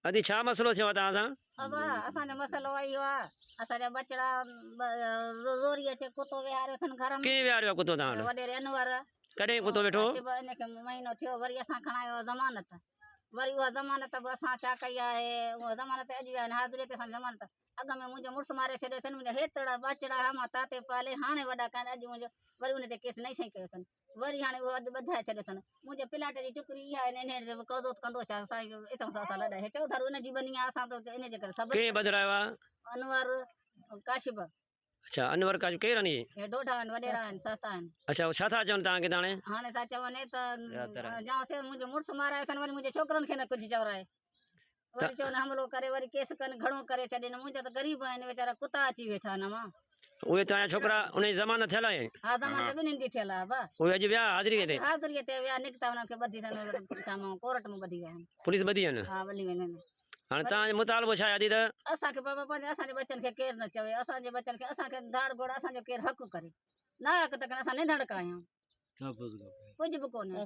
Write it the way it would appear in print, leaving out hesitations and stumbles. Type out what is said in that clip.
ادي ڇا مسئلو ٿيو آ توهان سان؟ ابا اسان جو مسئلو اهو آ اسان جا ٻچڙا زوري اچي ڪتو ويهاريو اٿن گهر ۾. ڪنهن ويهاريو آ ڪتو توهان وٽ؟ وڏيري انور. ڪڏهن ڪتو ويٺو هو؟ ان کي مهينو ٿيو وري اسان کڻايو ضمانت وري اها ضمانت به اسان ڇا ڪئي آهي اها ضمانت اڄ ويا آهن حاضري تي اسان جي ضمانت اڳ ۾ منهنجو مڙس ماري ڇڏيو اٿن منهنجا هيترا ٻچڙا ها مان تاتي پالي هاڻي وڏا ڪيا آهن اڄ منهنجو وري ان تي ڪيس نئين سئين ڪيو اٿن وري هاڻي اهو اڌ ٻڌائي ڇڏيو اٿن منهنجي پلاٽ جي ٽڪري اها آهي انهيء تي به قبضو ڪندو ڇا سائين اتان سان اسان لڏائي هي چوڌارو ان جي ٻني آهي اسان ته ان جي ڪري صبر ڪنهن ٻڌرايو آهي؟ انور ڪاشف. اڇا انور ڪاشف ڪير آهن اهي؟ هي ڊوڍا آهن وڏيرا آهن سهتا آهن. اڇا ڇا ٿا چون توهان کي ته هاڻي؟ هاڻي ٿا چون ته جان ٿئي منهنجو مڙس مارايو اٿن وري منهنجي ڇوڪرن کي نه ڪجهه چورائي وري چون حملو ڪري وري ڪيس ڪن گهڻو ڪري ڇڏين منهنجا ته غريب آهن ويچارا ڪتا اچي ويٺا آهن امان. اهي توهان جا ڇوڪرا انهن جي ضمانت ٿيل آهي؟ ها ضمانت ٻنهين جي ٿيل آهي ابا. اهي اڄ ويا حاضري تي؟ حاضري تي ويا نڪتا انهن کي ٻڌي اٿن ڇا مان ڪورٽ ۾ ٻڌي ويا آهن. پوليس ٻڌي آهن؟ ها ٻڌي ويا آهن. هاڻي توهان جو مطالبو ڇا آهي ادي ته؟ اسان کي بابا پنهنجي اسان جي ٻچن کي ڪير نه چوي اسان جي ٻچن کي اسان کي ڌاڙ گوڙ اسان جو ڪير حق ڪري نه حق ته ڪن اسان ننڌڻڪا آهيون ڪجهه به ڪونهي.